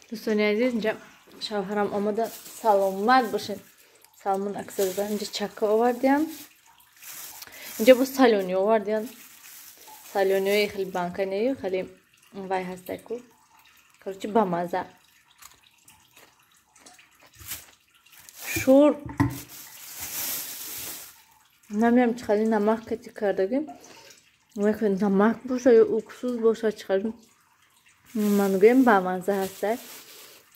Дӯстони азиз, инҷа шавҳарам омада, саломат бошед. Салмон аксарда инҷа чака овардиям. Инҷа боз салёни овардиям. Салёниҳои хеле банка нею, хеле вай ҳастаку. Короче, бамаза. Шур. Намедонам чӣ хали намак кати кардагӣ. Намак боша ё уксус боша, чӣ хали ман гӯям, бамаза ҳаста.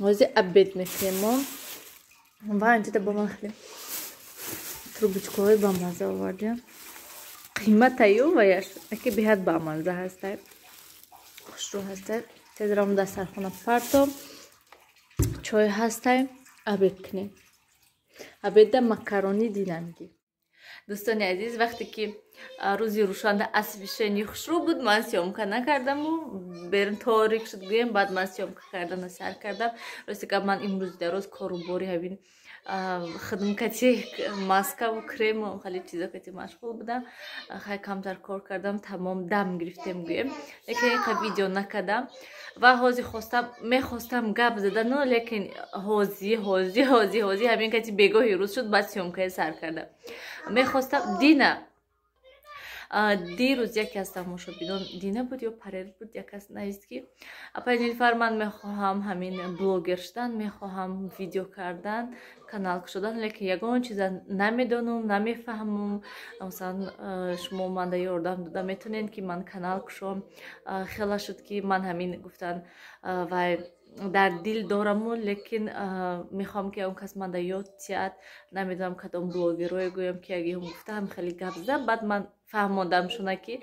Ҳозир обед мекунем мо. Ва инҷода бо ман хеле трубочкаҳои бамаза овардиям. Қиматаю ваяш, аки беҳад бамаза ҳаста. Хушрӯ ҳаста. Тезрам дастархона парто. Чой ҳаста, обед кунем. Обедда макарони динамги. Дӯстони азиз, вақте ки рӯзи рӯшанда освещение хушрӯ буд, ман съёмка накардаму берун торик шуд гӯем, баъд ман съёмка кардана сар кардам. Рости гап, ман имрӯз дароз кору бори ҳамин хидмкати маскаву крему хеле чизо кати машғул будам. Хай, камтар кор кардам, тамом дам гирифтем гӯем, лекин инқа видео накардам. Ва ҳозир хостам, мехостам гап задану, лекин ҳози ҳози ҳози ҳози ҳамин кати бегоҳи рӯз шуд, баъд съёмкаи сар кардам. Мехостам дина дирӯз яке аз тамошобинон, дина буд ё парел буд, як кас навист, ки апай Нилфар, ман мехоҳам ҳамин блогер шудан, мехоҳам видео кардан, канал кушодан, лекин ягон чиза намедонам, намефаҳмам. Масалан, шумо манда ёрдам дода метавонед, ки ман канал кушом? Хела шуд, ки ман ҳамин гуфтан вай дар дил дораму, лекин мехоҳам, ки он кас манда ёд тиҳад. Намедонам, кадом блогерое гӯям, ки агиҳом гуфта ҳам хеле гап зада. Баъд ман фаҳмондам шуна, ки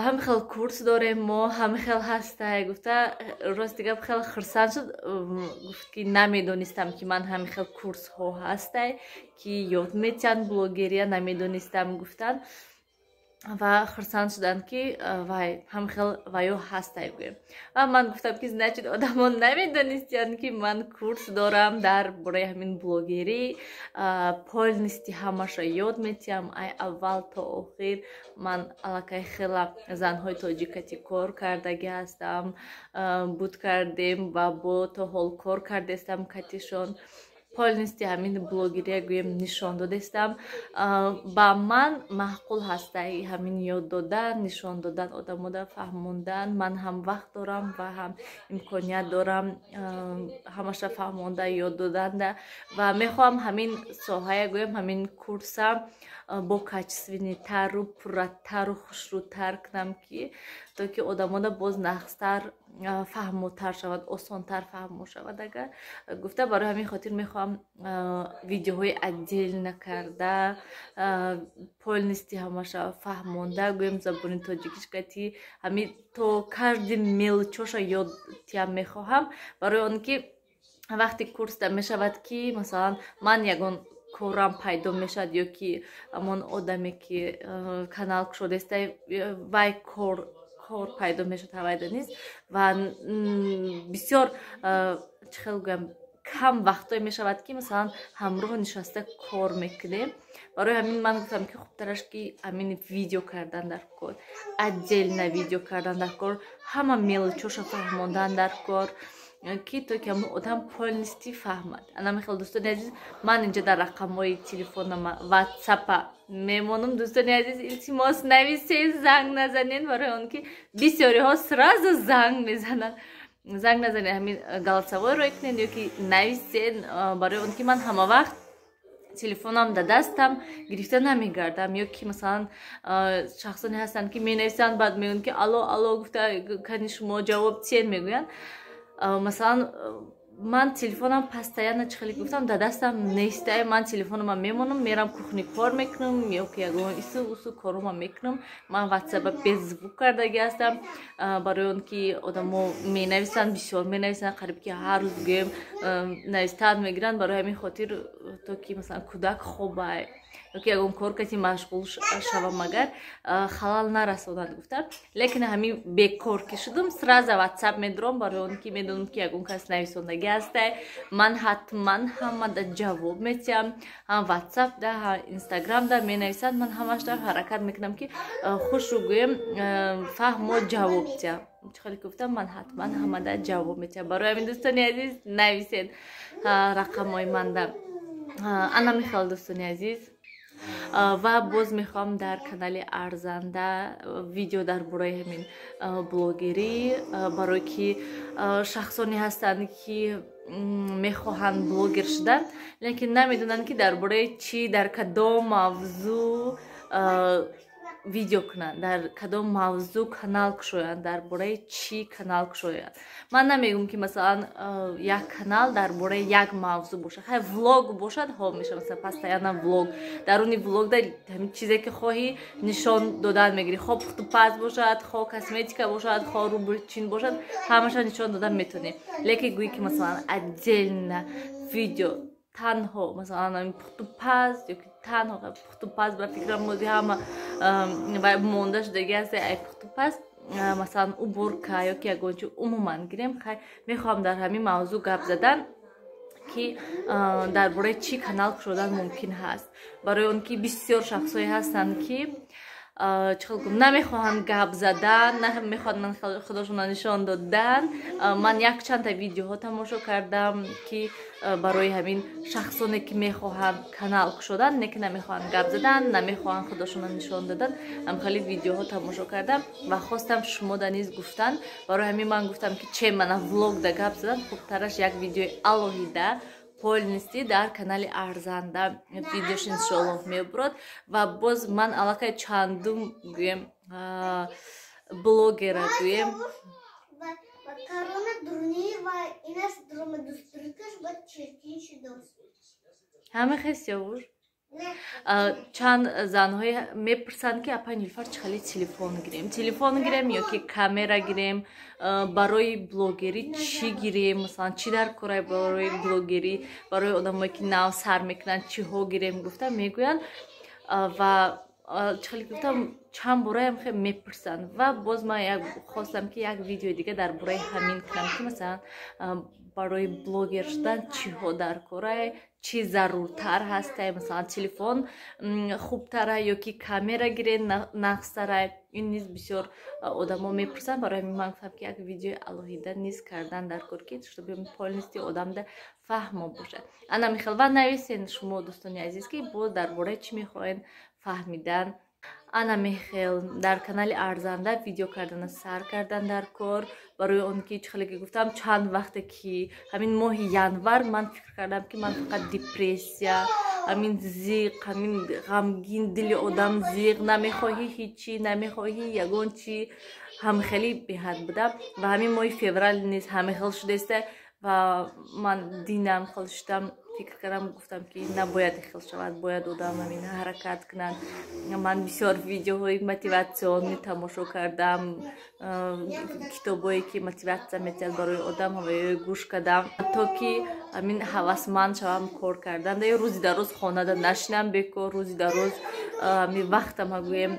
ҳам хел курс дорем мо, ҳам хел ҳастай гуфта. Рости гап, хеле хурсанд шуд, гуфт, ки намедонистам, ки ман ҳам хел курсҳо ҳастай, ки ёд метиҳанд блогерия, намедонистам гуфтан. Ва хурсанд шуданд, ки вай ҳам хел ваё ҳастай гӯем. Ва ман гуфтам, ки значит, одамон намедонистиянд, ки ман курс дорам дар бораи ҳамин блогерӣ, полностью ҳамаша ёд метиҳам, ай аввал то охир. Ман аллакай хела занҳои тоҷикати кор кардагӣ ҳастам, буд кардем ва бо то ҳол кор кардестам катишон, полностью ҳамин блогерия гӯем нишон додестам. Ба ман маъқул ҳастай ҳамин ёд додан, нишон додан, одамода фаҳмондан. Ман ҳам вақт дорам ва ҳам имконият дорам ҳамаша фаҳмонда, ёд доданда. Ва мехоҳам ҳамин соҳая гӯем, ҳамин курса бо качественныйтару пурратару хушрӯтар кунам, ки то ки одамода боз нағзтар фаҳмотар шавад, осонтар фаҳмо шавад агар гуфта. Барои ҳамин хотир мехоҳам видеоҳои отдельно карда, полностью ҳамаша фаҳмонда гӯем, забони тоҷикиш кати ҳамин то каждый мелочоша ёд тиям мехоҳам. Барои он ки вақти курсда мешавад, ки масалан ман ягон корам пайдо мешавад ё ки ҳамон одаме, ки канал кушодаста, вай кор пайдо мешавад, ҳавайда низ. Ва бисёр, чӣ хел гӯям, кам вақтое мешавад, ки масалан ҳамроҳ нишаста кор мекунем. Барои ҳамин ман гуфтам, ки хубтараш, ки ҳамин видео кардан дар кор, отдельно видео кардан дар кор, ҳама мелочоша фаҳмондан дар кор, ки то ки ҳамон одам полностью фаҳмад. Ана мехел, дӯстони азиз, ман инҷа дар рақамҳои телефонама ватсапа мемонам. Дӯстони азиз, илтимос, нависен, занг назанен, барои он ки бисёриҳо сразу занг мезананд. Занг назанед, ҳамин голосовой рой кунед ё ки нависен, барои он ки ман ҳама вақт телефонам да дастам гирифта намегардам. Ё ки масалан шахсоне ҳастанд, ки менависанд, баъд мегӯянд, ки алло, алло гуфта, кани шумо ҷавоб тиен мегӯянд. Масалан, ман телефонам постоянно, чӣ хеле гуфтам, дар дастам нестай. Ман телефонома мемонам, мерам кухни, кор мекунам ё ки ягон ису усу корома мекунам. Ман ватсапа без звук кардагӣ ҳастам, барои он ки одамо менависанд, бисёр менависанд, қариб ки ҳар рӯз гӯем навистан мегиранд. Барои ҳамин хотир, то ки масалан кӯдак хобай ёки ягон кор каси машғул шавам, агар халал нарасонад гуфта. Лекин ҳамин бекор ки шудум, сразу ватсап медурам, барои он ки медонам, ки ягон кас нависондагӣ ҳастай. Ман ҳатман ҳамада ҷавоб метиҳам, ҳам ватсапда, ҳам инстаграмда менависанд, ман ҳамашда ҳаракат мекунам, ки хушрӯ гӯем, фаҳмо ҷавоб диҳам. Чӣ хеле гуфтам, ман ҳатман ҳамада ҷавоб метиҳам. Барои ҳамин, дӯстони азиз, нависед рақамҳои манда. Ана михел, дӯстони азиз. Ва боз мехоҳам дар канали Арзанда видео дар бораи ҳамин блогерӣ, барое ки шахсоне ҳастанд, ки мехоҳанд блогер шудан, лекин намедонанд, ки дар бораи чӣ, дар кадом мавзӯъ видео кунанд, дар кадом мавзӯъ канал кушоянд, дар бораи чӣ канал кушоянд. Ман намегӯм, ки масалан як канал дар бораи як мавзӯъ бошад. Хай, влог бошад, ҳо, мешавад, масалан постоянно влог, даруни влогда ҳамин чизе ки хоҳӣ, нишон додан мегирӣ, хо пухтупаз бошад, хо косметика бошад, хо рублчин бошад, ҳамаша нишон додан метавонӣ. Лекин гӯӣ, ки масалан отдельно видео танҳо масалан пухтупаз ёки танҳо пухтупаз, ба фикрам, мози ҳама монда шудаги аст ай пухтупаз, масалан уборка ёки ягон чи умуман гирем. Хай, мехоҳам дар ҳамин мавзӯъ гап задан, ки дар бораи чӣ канал кушодан мумкин ҳаст, барои он ки бисёр шахсҳое ҳастанд, ки чӣ хел гум, намехоҳанд гап задан, намехоҳанд худошонро нишон додан. Ман якчандта видеоҳо тамошо кардам, ки барои ҳамин шахсоне, ки мехоҳанд канал кушодан, не ки намехоҳанд гап задан, намехоҳанд худошонро нишон додан, ҳамхели видеоҳо тамошо кардам ва хостам шумода низ гуфтан. Барои ҳамин ман гуфтам, ки че мана влогда гап задан, хубтараш як видеои алоҳида, полностью дар канали Арзанда видеош иншоаллоҳ мебурад. Ва боз ман аллакай чандум гӯем блогера гӯем. Корона дурни ва инаш дурума дустрикаш ба чиркин шудааст. Ҳама хесёвуш. Чанд занҳое мепурсанд, ки апай Нилфар, чӣ хеле телефон гирем, телефон гирем ё ки камера гирем, барои блогерӣ чӣ гирем, масалан, чӣ дар кора барои блогерӣ, барои одамое, ки нав сар мекунанд, чиҳо гирем, гуфта мегӯянд. Ва чӣ хеле гуфтам, чанд бораям хеле мепурсанд. Ва боз ман хостам, ки як видеои дига дар бораи ҳамин кунам, ки масалан барои блогер шудан чиҳо дар кора, чӣ заруртар ҳастай, масалан телефон хубтара ё ки камера гирен нағзтара. Ин низ бисёр одамо мепурсанд. Барои ҳамин ман гуфтам, ки як видеои алоҳида низ кардан дар кор, ки чтобы полностью одамда фаҳмо бошад. Ана михел. Ва нависен шумо, дӯстони азиз, ки боз дар бораи чӣ мехоҳед фаҳмидан. Ана мехел, дар канали Арзанда видео кардана сар кардан дар кор, барои он ки чӣ хеле ки гуфтам, чанд вақте ки ҳамин моҳи январ ман фикр кардам, ки ман фақат депрессия, ҳамин зиқ, ҳамин ғамгин, дили одам зиқ, намехоҳӣ ҳичи, намехоҳӣ ягон чи, ҳамхелӣ беҳад будам. Ва ҳамин моҳи феврал низ ҳамехел шудааста. Ва ман динам хел шудам, фикр кардам, гуфтам, ки набояд хел шавад, бояд одам ҳамин ҳаракат кунад. Ман бисёр видеоҳои мотиватсионӣ тамошо кардам, китобое, ки мотиватсия метиҳад барои одам, ҳамаёи гӯш кардам, то ки ҳамин ҳавасманд шавам кор кардан. Ё рӯзи дар рӯз хонада нашинам бекор, рӯзи дар рӯз ҳамин вақтама гӯем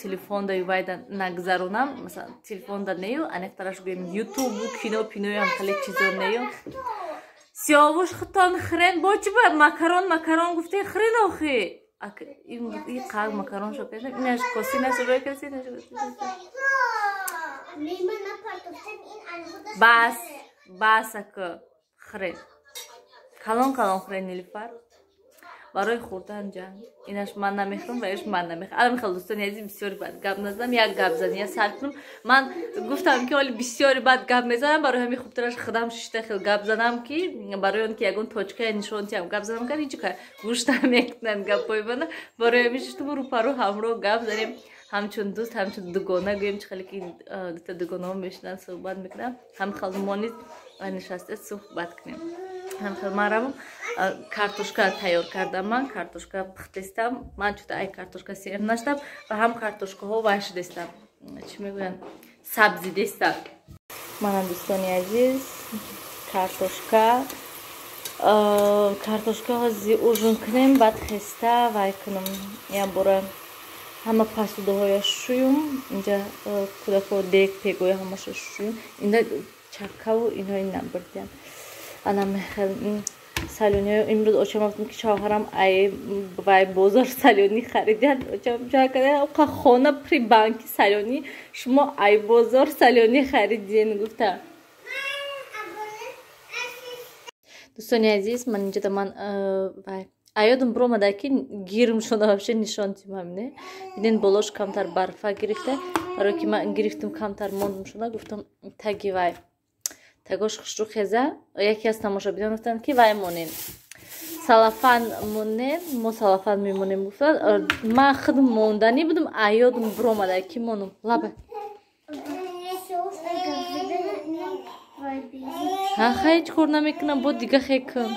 телефонда ювайда нагзаронам. Масалан, телефонда нею, аниқтараш гӯем, ютубу кино пиноям хеле чизо нею. Сиёвуш, худтон хӯрен, бо чӣ бояд макарон, макарон гуфте, хӯрен охи. И қаг макарон шо кардам, инаш коси нашуд, каси нашуд. Бас, бас, ака, хӯрен, калон калон хӯрен. Нилфар, барои хӯрдан ҷанг. Инаш ман намехӯрам ва иш ман намехӯрам. Ана михел, дӯстони азиз, бисёри бад гап назадам, як гап задам, сар кунам. Ман гуфтам, ки оли бисёри бад гап мезанам, барои ҳамин хубтараш худам шишта хел гап занам, ки барои он ки ягон точкая нишон тиҳам. Гап занам, кар ҳеҷ гӯш намекунанд гапҳои мана. Барои ҳамин шиштум, рӯпарӯ ҳамроҳ гап занем, ҳамчун дӯст, ҳамчун дугона гӯем. Чӣ хеле ки дута дугонаҳо мешинанд, суҳбат мекунам, ҳам хел мо низ нишаста суҳбат кунем. Ҳамхел ман равам, картошка тайёр кардам, ман картошка пухтестам. Ман чута ай картошка сер наштам ва ҳам картошкаҳо вай шудестам, чӣ мегӯянд, сабзидестам. Манам, дӯстони азиз, картошка ҳози ужин кунем, баъд хеста вай кунам, як бора ҳама посудаҳоя шӯюм. Инҷа кӯдакҳо дег пегоя ҳамаша шӯюм, инда чаккаву инои набурдиям. Ана мехел. Салёни имрӯз очам гуфтам, ки шавҳарам ай вай бозор салёни хариданд. Очам ҷа када, оқа хона при банки салёни, шумо ай бозор салёни харидин, гуфта. Дӯстони азиз, ман инҷода ман вай аёдам биромада, ки гирм шуда, вообще нишон тим ҳамине. Бинен, болош камтар барфа гирифта, барое ки ман гирифтам, камтар мондум шуда, гуфтам, таги вай тагош хушрӯ хеза. Яке аз тамошобинон гуфтанд, ки вай монем, салафан монем, мо салафан мемонем, гуфтанд. Ман худ монданӣ будам, аёдам биромада, ки монум лаба. Ҳа, хай, ҳеҷ кор намекунам, бо дига хе кун.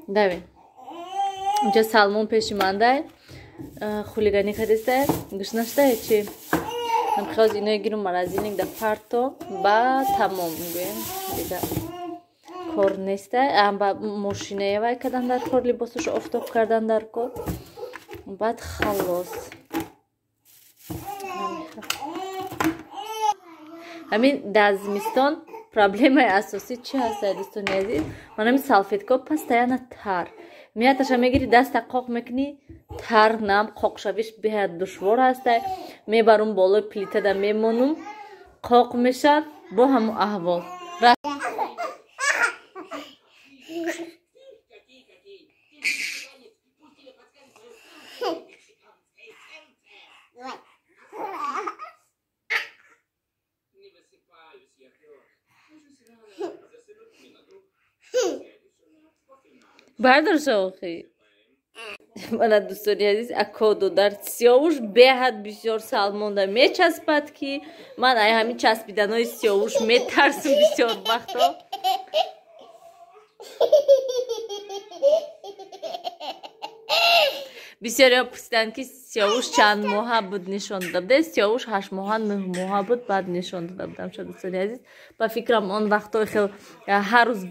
Даве, инҷа Салмон пеши мандай хулиганӣ кардеста, гӯш нашуда чи. Хоз иное гирум, морозильник да парто, ба тамом гӯем, дига кор неста. Ба мошинае вай кардан дар кор, либосашо офтоб кардан дар кор, баъд халос. Ҳамин дар зимистон проблемаи асосӣ чӣ ҳаста, дӯстони азиз? Ман ҳамин салфетко постоянно тар меяташа мегири, даста қоқ мекунӣ, тар нам қоқшавиш беҳад душвор ҳаста. Мебарум, болои плитада мемонум, қоқ мешавад, бо ҳамун аҳвол. Бардор шохи. Мана, дӯстони азиз, акоду дар Сиёвуш беҳад бисёр Салмонда мечаспад, ки ман ай ҳамин часпиданои Сиёвуш метарсум бисёр вақто. Бисёриҳо пурсиданд, ки Сиёвуш чанд моҳа буд нишон дода буде. Сиёвуш 8 моҳа, 9 моҳа буд, баъд нишон дода будам ша. Дӯстони азиз, ба фикрам, он вақтҳои хел ҳар рӯз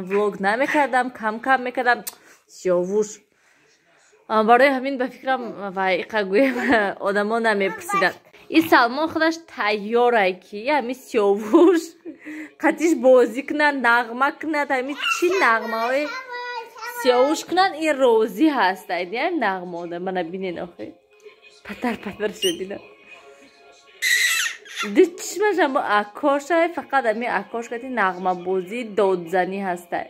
влог намекардам, кам кам мекардам Сиёвуш. Барои ҳамин, ба фикрам, ва иқа гӯем, одамо намепурсиданд. И Салмон худаш тайёрай, ки ҳами Сиёвуш қатиш бозӣ кунад, нағма кунад. Ҳами чӣ нағмаҳои Сиёвуш кунад, ин розӣ ҳаст. Нағмода мана бинен, охи, патар патар шудина. Ду чишмашам бо акошай, фақат ами акош кати нағмабозӣ, додзанӣ ҳастай.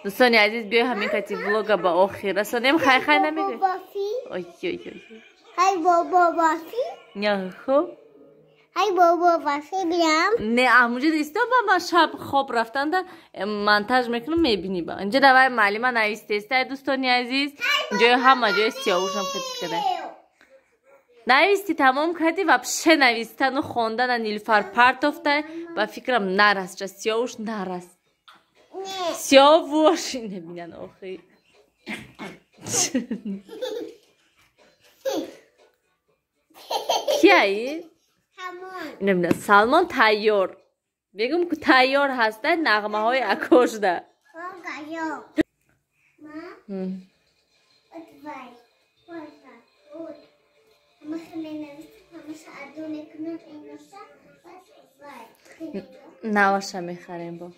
Дӯстони азиз, биёй, ҳамин кати влога ба охир расонем. Хай, хай намегӯй. Ой, ой, ой. Хай, бобо бафи. Хуб. Хай, бобо бафи бирам. Не, амуҷа исто, ба ман шаб хоб рафтанда монтаж мекунам, мебинӣ. Ба инҷа давай маълима навистестай. Дӯстони азиз, ҷои ҳама ҷои Сиёвушам хатис када. Нависти, тамом кардӣ? Вообще навистану хондана Нилфар партофтай. Ба фикрам, нарасча Сиёвуш, нарас Сиёвуш, небинан охи. Кияи? Небина, Салмон тайёр. Мегум, ку тайёр ҳаста нағмаҳои акошда. Наваша мехарем бо.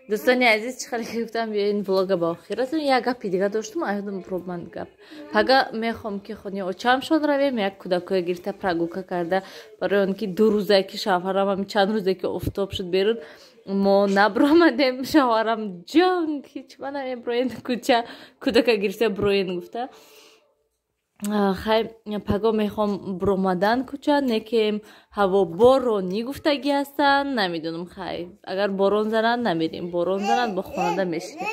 Дӯстони азиз, чӣ хеле гуфтам, биёин, влога ба охир расонем. Як гапи дига доштум, аёдам пробманд гап. Пага мехоҳам, ки хони очамшон равем, як кӯдакое гирифта, прогулка карда, барои он ки 2 рӯзае ки шавҳарам, ҳами чанд рӯзе ки офтоб шуд берун, мо набиромадем. Шавҳарам ҷанг, ҳеч ма намеброен кӯча, кӯдака гирифта броен, гуфта. Хай, паго мехоҳам биромадан кӯча, не ки ҳаво боронӣ гуфтагӣ ҳастанд, намедонам. Хай, агар борон занад, намерем, борон занад, бо хонада мешинем.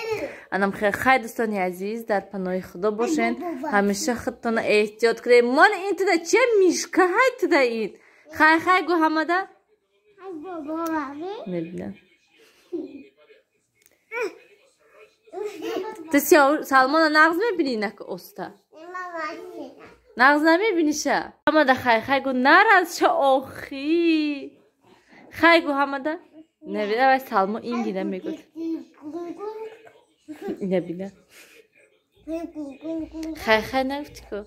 Анам хай, дӯстони азиз, дар паноҳи Худо бошен, ҳамеша худтона эҳтиёт кунед. Мон ин туда че мишка ҳай туда ин. Хай, хай гӯ ҳамада. Мебинам, ту Салмона нағз мебинӣ, нака оста нағз намебиниша. Ҳамада хай, хай гӯ, наразша охи. Хай гӯ ҳамада. Набина, вай Салмо ингина мегӯд. Набина, хай, хай нагуфти ку.